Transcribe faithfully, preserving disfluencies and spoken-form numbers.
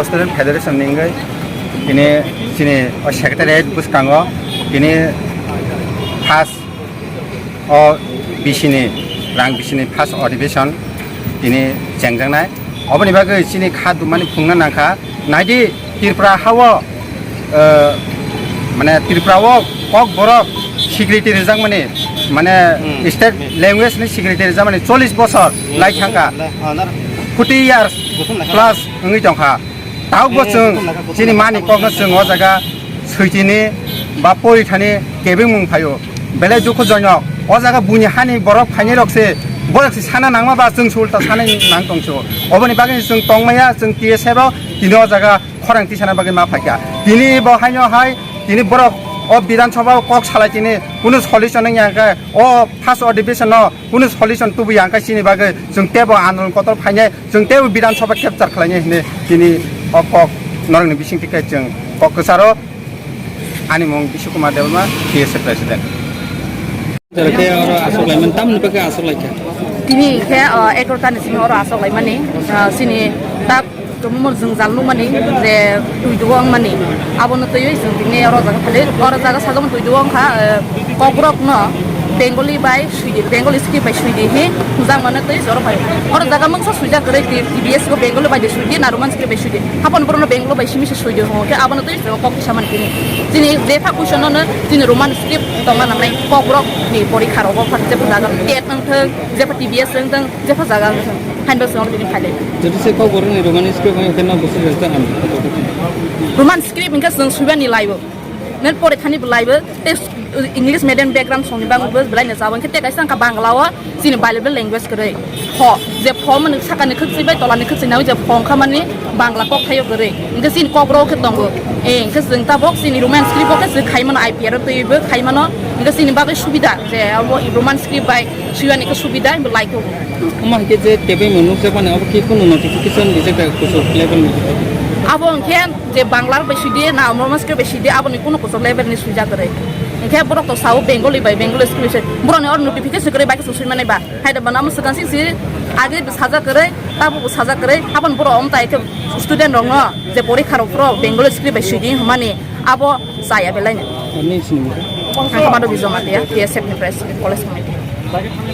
Student Federation ni wngwi tini chini o secretariat bwskango tini first o bisini rang bisini first admission tini chengjaknai. Oboni bagwi chini kha dumani phungna nangkha. Naidi Tripura hao, eh, mane Tripura o Kokborok security rijakmani, mane Hmm. state language ni security rijakmani chollish bosor lai thangkha. Forty years plus wngwi tongkha. Tabukbo chwng chini mani kokno chwng o jaga switini ba porithani kebengmung phaio. Belai dukhujonok. O jaga buini hani borok phainai rok se, borok se sana nangma ba chwng se ulta sana nang tongso. Oboni bagwi chwng tongmaya, chwng T S F o tini o jaga khorang tisana bagwi ma phaikha. Tini bo haino hai, tini borok o Bidhan Sabha o kok salai tini kunu solution wngya khe o first admission no kunu solution tubuya hwnkhe chini bagwi chwng teibo andolon kotor phainai, chwng teibo Bidhan Sabha capture khlainai hinwi tini o kok norokni bisingtwi khe chwng kok kwcharo. Ani mung Bishu Kumar Debbarma, T S F President. Jora khe oro aswk laimani, tamni bagwi aswk laikha? Tini khe, ah, egaroh ta ni simi oro aswk laimani, ah, chini tak tumumor jwngjal nukmani je twi dugo wngmani, abono twiwi chwng tini oro jaga phali, oro jaga sajagmani twi dugo wngkha, eh, Kokborok no Bengali bai swidi, Bengali script bai swidi hi hwnjakmano twi oro phai. Oro jaga mungsa swijak kwrwi T-, T B S bo Bengali bai de swidi na Roman script bai swidi. Hapon borokno Bengali bai simi se swidi hwngo khe abono twi kok kisa mani tini. Chini je pha question no chini Roman script tongna nangnai Kokborok ni porikha rogo pha je jaga tet wngthok, je pha T B S wngthok, je pha jaga wngthok. Haino se oro tini phai lai. Jodi se Kokborok ni Roman script wngkhe no bwswk rwchap ham. Roman script wngkhe chwng swibani laibo. Nen pore thani bo laibo. Te English medium background songni bagwi bo belai no jabo. Hwnkhe te kaisa wngkha Bangla o chini bilingual language kwrwi. Pho, je pho mani sakani khwchwi bai tolani khwchwi nangwi je pho wngkha mani Bangla kokthaio kwrwi. Hwnkhe chini Kokborok khe tongo. Eh, hwnkhe chwng tabok chini Roman script o khe chwng khai mano, I P R o twiwi bo khai mano. Hwnkhe chini bagwi subida je abo Roman script bai swiyani khe subida bo lai khe. Omo hai khe je tebengmung nukjakmani abo khe kunu notification rijak da kuchuk level ni? Abo hwnkhe je Bangla rok bai swidi na Roman script bai swidi aboni kunu kuchuk level ni swijak kwrwi. Hwnkhe borok to sao Bengali bai Bengali script se borokni oro notification kwrwi bai khe swimani ba. Hai da bana omo swkang sing si age bo sajak kwrwi, tabuk bo sajak kwrwi, aboni borok omo tai khe student rokno je porikha rok phuru Bengali script bai swidi hwnmani abo chaya belai no. Ani sini mo. Ang khe Madhabi Jamatia, T S F ni president, college committee.